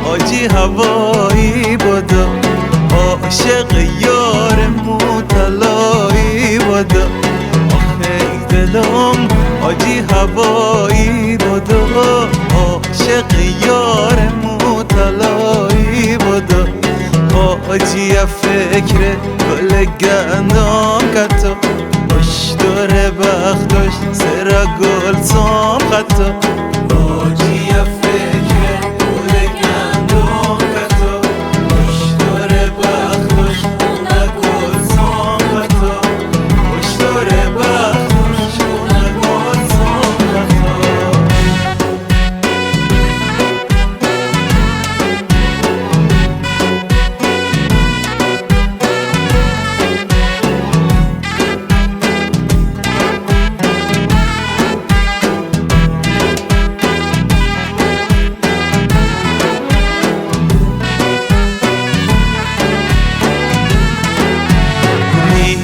حاجی هوایی بدو، عاشق یار مو طلایی بدو. آخه ای دلم حاجی هوایی بدو، عاشق یار مو طلایی بدو. حاجی فکر گل گندم کتو، پشت دور بختش سر گل سام کتو. حاجی فکر گل گندم کتو، پشت دور بختش سر گل سام کتو. پشت دور بختش سر گل سام کتو.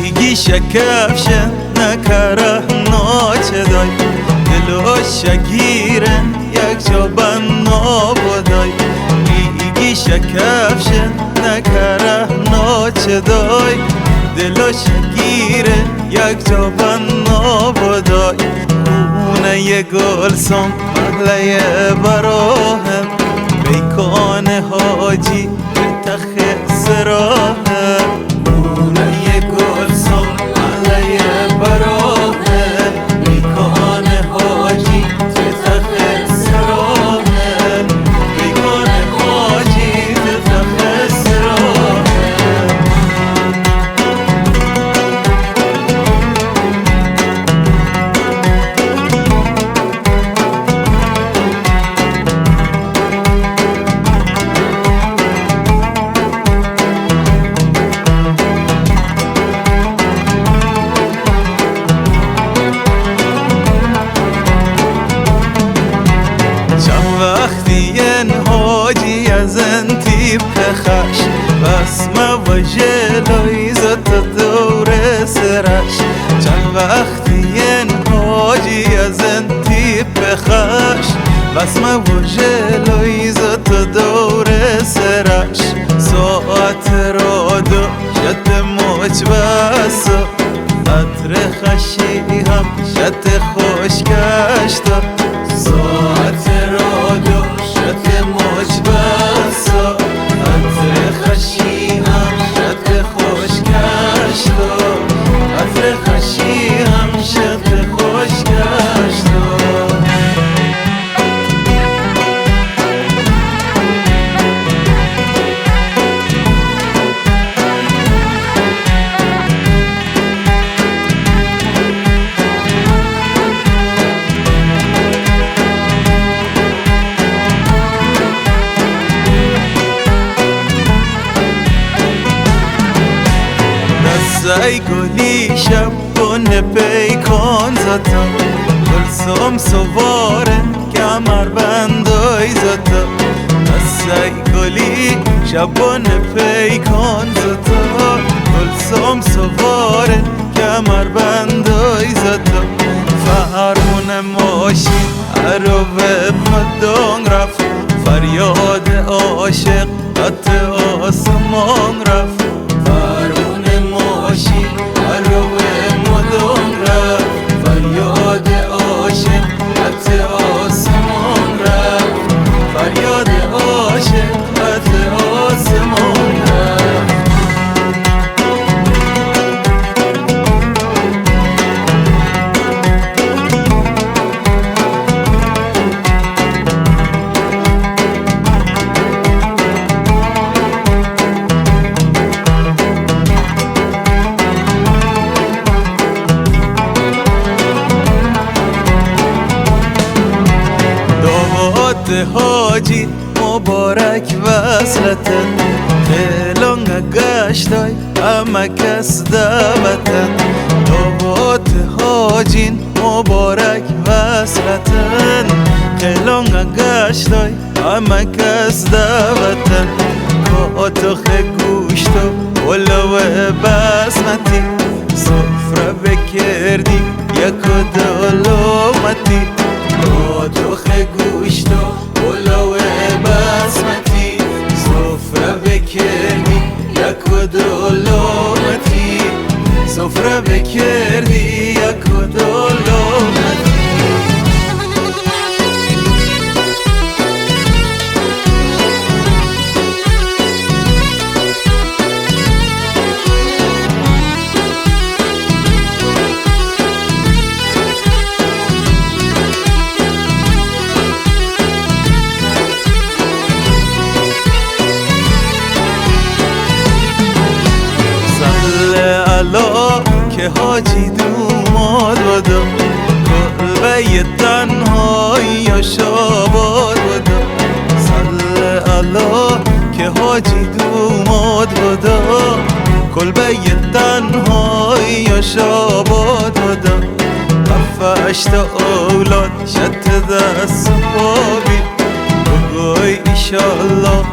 میگی شکفشن نکره ناچه دای، دلو شگیرن یک جا بند نابودای. میگی شکفشن نکره ناچه دای، دلو شگیرن یک جا بند نابودای. خونه گل سام محله براهم، پیکان حاجی تخ سراهم. خونه گل سام محله براهم، پیکان حاجی تخ سراهم. پیکان حاجی تخ سراهم. چند وقتی این حاجی از این تیپ خش، بس ما وجلوی زت دور سرش. چند وقتی این حاجی از این تیپ خش، بس ما وجلوی زت دور سرش. ساعت رو دو شت مچ بس، عطر خشی هم شت خوش گشت. ساعت رو دو شت مچ بس، عطر خشی هم شت خوش گشت. عطر خشی هم شت خوش گشت. دست ای گلی شب بن پیکان زدم، گلسم سوارن کمر بندای زدم. دست ای گلی شب بن پیکان زدم، گلسم سوارن کمر بندای زدم. فرمون ماشین ارو به مدام رفت، فریاد عاشق قطع آسمان رفت. فرمون ماشین ارو مدام رفت، فریاد عاشق قطع آسمان رفت. فریاد عاشق قطع آسمان رفت. دعوت حاجی مبارک وصلتن، خیلان گشتای همه کس دعوتن. دعوت حاجین مبارک وصلتن، خیلان گشتای همه کس دعوتن. کاتخ گوشت و پلو بسمتی، سفره بکردی یک دو لومتی. کاتخ گوشت و پلو بس لا که حاجی دوماد بدا، کلبهٔ تنهایی و شاباد بدا. صل علی که حاجی دوماد بدا، کلبهٔ تنهایی و شاباد بدا. هفت هشت اولاد شت دست و پا بی، بگوی ایشالله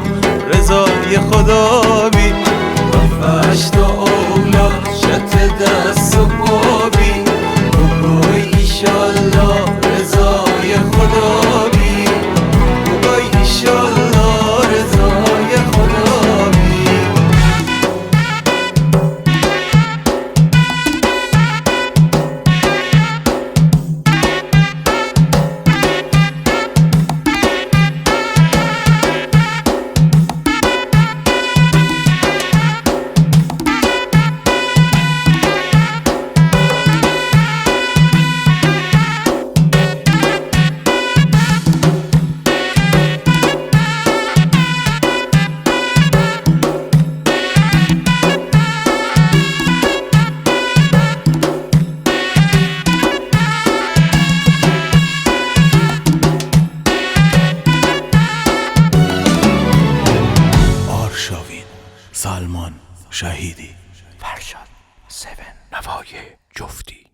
رضای خدا بی. هفت هشت اولاد شت دست و پا بی، بگوی ایشالله رضای خدا بی. بگوی ایشالله رضای خدا بی. آرشاوین، سالمان شاهیدی، فرشاد سیون، نوای جفتی.